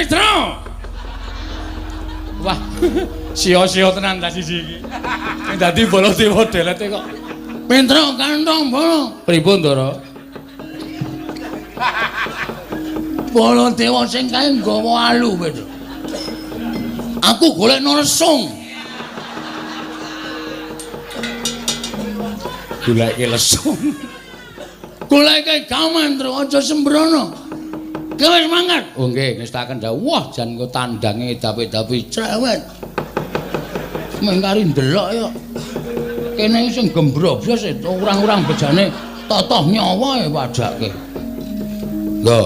Petro. Wah, sia-sia tenan ta siji iki. Sing dadi Baladewa delete kok. Petro kantong bala. Pripun, Ndara? Baladewa sing kae nggawa alu, Petro. Aku golekno lesung. Goleke lesung. Goleke gaman, Tru, aja sembrono. Kowe wis mangkat. Oh nggih, ngestaken dawuh. Wah, jan engko tandange dapi-dapi cerewet. Mengkari ndelok ya. Kene iki sing gembrobyos orang-orang bejane totoh nyawa e padake. Lho.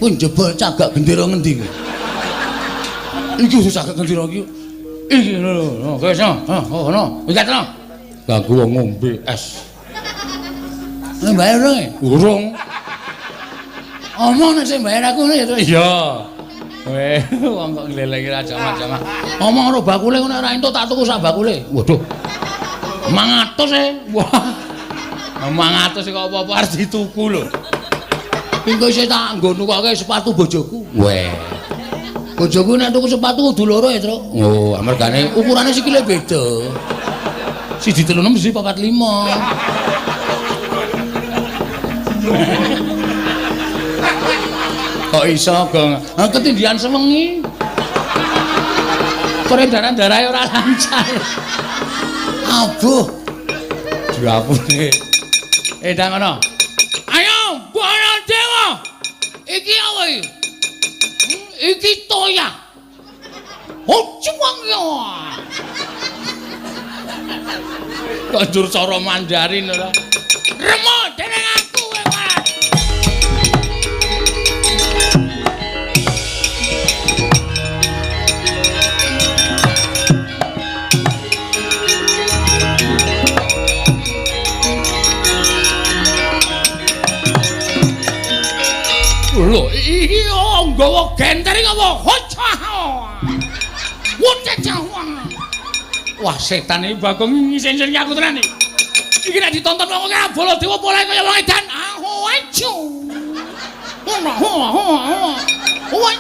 Pun jebol cagak gendera ngendi kuwi? Iki wis cagak gendera iki. Iki lho lho, wis oh ngono. Iki terus. Ganggu wong ngombe es. Bayar dong? Urung. Omong nek sing bayar aku ngono ya, Tru. Iya. Weh, wong kok nglelengi ra jamak-jamak. Omong karo bakule ngono ora entuk tak tuku sak bakule. Waduh. 500 e. Wah. 500 kok apa-apa arep dituku lho. Engko isih tak nggo nukoke sepatu bojoku. Weh. Bojoku nek tuku sepatu kudu loro ya, Tru. Oh, amargane ukurane sikile beda. Siji 36 siji 45. Kok iso, Gong? Ha ketindihan sewengi. Peredaran darahe ora lancar. Abuh. Diapune. Ndang ngono. Ayo, Baladewa. Iki apa iki? Iki toya. Oh, cuwang ya. Kok njur cara Mandarin ora? Remo dening aku kowe. Lho, iki nggawa genter iki apa? Wah, setan iki Bagong ngisin-isin aku tenan iki. Iki nek ditonton wong akeh Baladewa polahe kaya wong edan. Ah, ho, acu. Ho, ho, ho, ho. Wah,